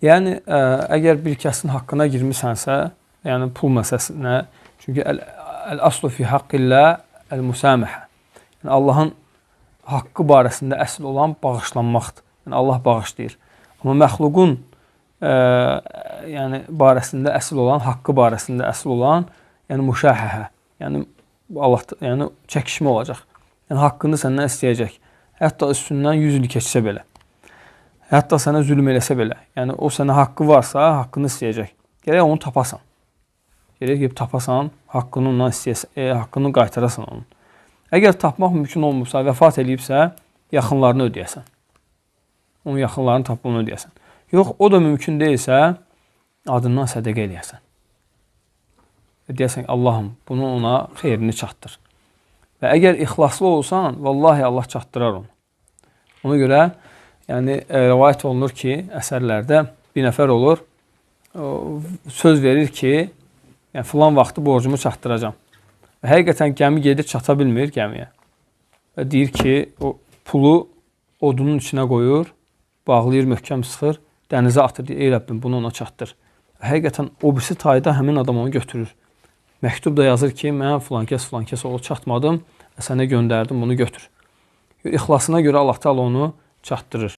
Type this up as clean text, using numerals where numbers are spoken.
Yəni əgər bir kəsin haqqına girmisənsə, yəni pul məsələsinə, çünki əl-aslu fi haqqillah əl-musaməhə. Yəni Allahın haqqı barəsində əsl olan bağışlanmaqdır. Yəni Allah bağışlayır. Amma məxluqun yəni barəsində əsl olan, haqqı barəsində əsl olan, yəni müşahəhə, yəni Allah, yəni çəkişmə olacaq. Yəni haqqını səndən istəyəcək. Hətta üstündən 100 il keçsə belə. Hətta sənə zülm eləsə belə. Yəni o sənə haqqı varsa, haqqını istəyəcək. Gərək onu tapasan. Gərək gedib tapasan, haqqını ondan istəyəsən, haqqını qaytarasan onun. Əgər tapmaq mümkün olmursa, vəfat eləyibsə, yaxınlarını ödəyəsən. Onun yaxınlarını tapıb onu ödəyəsən. Yox, o da mümkün deyilsə, adından sədəqə eləyəsən. Və deyəsən, Allahım, bunu ona xeyrini çatdır. Və əgər ixlaslı olsan, vallahi Allah çatdırar onu. Ona görə, yəni rəvayət olunur ki, əsərlərdə bir nəfər olur, söz verir ki, yəni filan vaxtı borcumu çatdıracam. Və həqiqətən gəmi gedir, çata bilmir gəmiyə. Və deyir ki, o pulu odunun içinə qoyur, bağlayır, möhkəm sıxır, dənizə atır, deyir, ey Rəbbim, bunu ona çatdır. Və həqiqətən o birisi tayda həmin adam onu götürür. Məktub da yazır ki, mən filan kəs, filan kəs oğlu çatmadım və sənə göndərdim, bunu götür. İxlasına görə Allah Teala onu çatdırır.